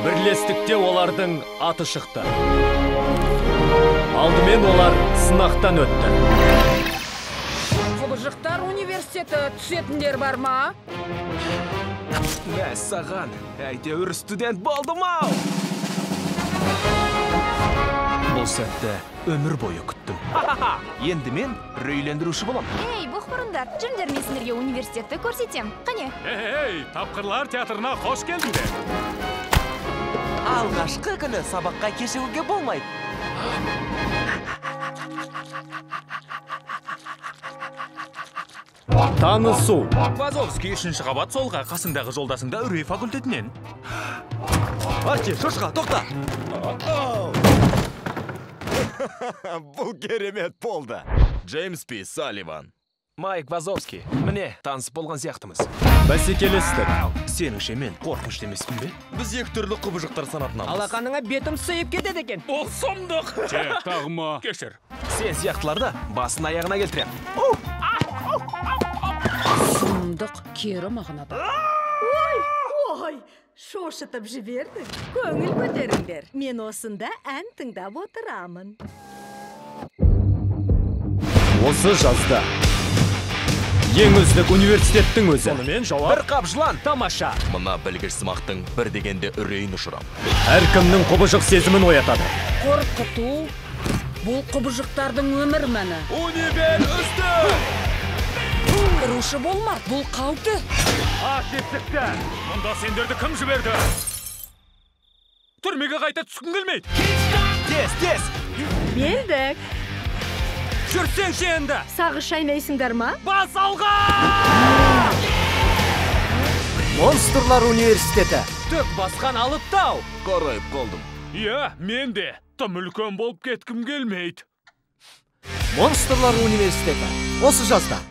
Бірлестікте олардың аты шықты. Алдымен олар сынақтан өтті. Құбыжықтар университеті түсетіндер бар ма? Мәссаған, әйтеуір студент болдым-ау! Бұл сәтті өмір бойы күттім. Ха-ха-ха! Енді мен үрейлендіруші болам. Ей, боқмұрындар, жүріңдер, мен сендерге университетті көрсетем. Қане? Ей, тапқырлар театрына қош келдіңдер. Алғашқы күні сабаққа кешігуге болмайды. Танысу. Вазовский 3-ші қабат солға, қасыңдағы жолдасыңда үрей факультетінен. Арчи, шошқа, тоқта! Бұл керемет болды. Джеймс Пи Салливан. Майк Вазовский, міне, танысып болған сияқтымыз. Бәсекелестік. Сеніңше мен қорқынышты емеспін бе? Біз екі түрлі құбыжықтар санатынамыз. Алақаныңа бетім сыйып кетеді екен. Ол сұмдық. Тек тағма. Кешір. Сен сияқтыларды басын аяғына келтірем. Сұмдық кері мағынада. Ой, ой, шошытып жібердің. Көңіл көтеріңдер. Мен осында ән тыңдап отырамын. Осы жазда ең үздік университеттің өзі. Сонымен жауап бір қап жылан. Тамаша. Мына білгіш сымақтың бір дегенде үрейін ұшырам. Әркімнің құбыжық сезімін оятады. Қорқыту бұл құбыжықтардың өмір мәні. Универ үздік! Ұрушы болма, бұл қауіпті. Аш есікті! Мұнда сендерді кім жіберді? Түрмеге қайта түскім келмейді. Тез, тез! Белдік. Жүрсеңші енді! Сағыз шаймайсыңдар ма? Бас алға! Монстрлар университеті. Төк басқан алып тау. Қарайып қалдым. Иә, мен де. Тым үлкен болып кеткім келмейді. Монстрлар университеті. Осы жазда.